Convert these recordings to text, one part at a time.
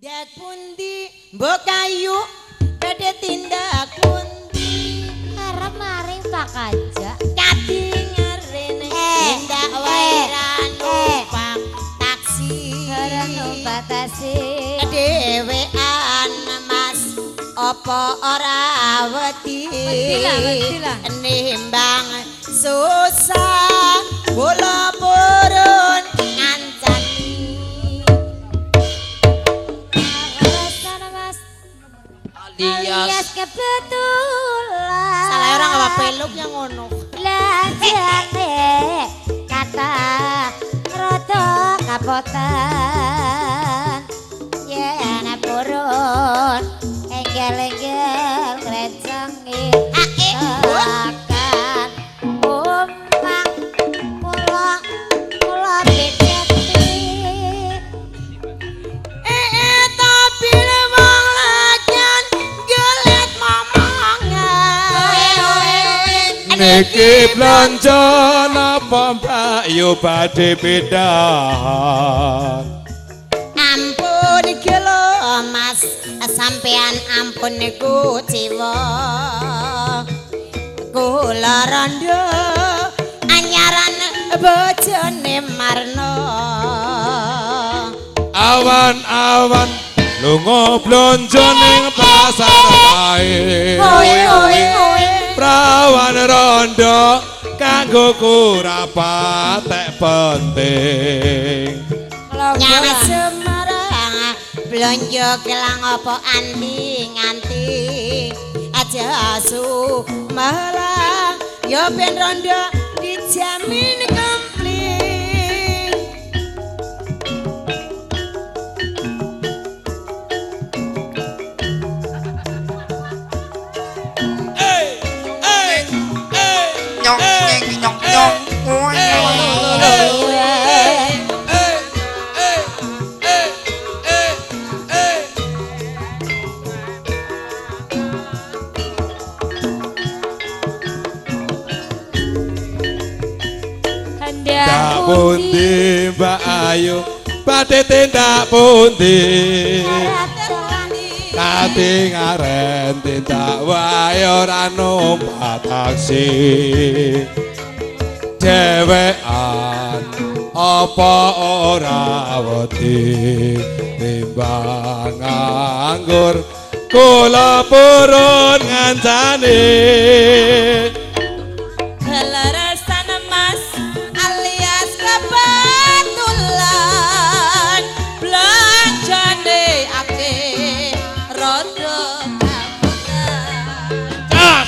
Ndak pundi mbok kayu badhe tindak pundi Arep maring Pak Kaja. Kadingarene tindak wae ra numpak taksi. Ora numpak taksi. Dhewean Mas apa ora wedi? Wedi lah, wedi lah. Nimbang susah kula purun ngancani. Alasan Mas Alias alias kebetulan. Salah orang apa peluk yang ngono. Lajane kata rada kapotan. Yen purun enggal-enggal ngrencengi tekan omah kula kula beceti. Tapi wong lagian gelet momongan. Niki blanja napa Mbak Yu badhe pindahan? Ampun gelo Mas, sampean ampun kuciwa. Kula rondo anyaran bojone Marno. Awan-awan lunga blanja ning pasar wae. Oe oe oe. Prawan rondo kanggo kurapatek penting. Nyang Semarang blonjo kelang apa andi nganti aja sumelang ya ben rondo dijamin komplit. Nyong nyeng nyong nyong. Hendak Tak pundi Mbak Ayu badhe tindak pundi? Kati ngaren tindak wae ora numpak taksi. Dhewean apa ora wedi timbang nganggur kula purun ngancani. Kelerasan Mas alias kebetulan belanjane akeh rada kapotan.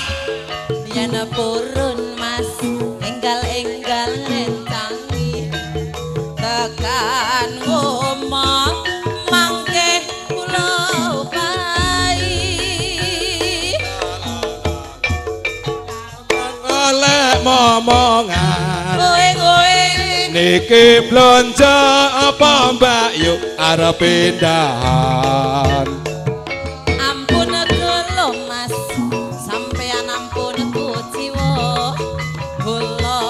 Yen purun Mas enggal-enggal ngencangi tekan omah mangke kula pai. Golek momongan Kowe kowe niki blanja apa Mbak Yu arep pindahan? Ampun gelo Mas, sampean ampun kuciwa. Kula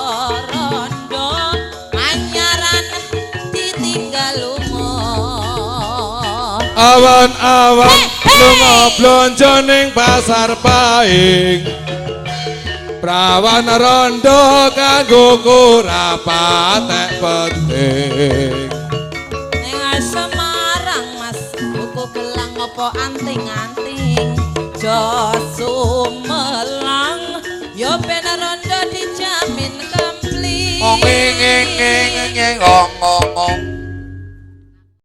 rondo anyaran ditinggal lunga. Awan-awan lunga blanja ning pasar Pahing. Prawan rondo kanggo kurapatek penting. Ning Semarang Mas, tuku gelang apa anting-anting. Jos sumelang ya ben rondo dijamin komplit. Ong ing ing ing ing ong ong ong.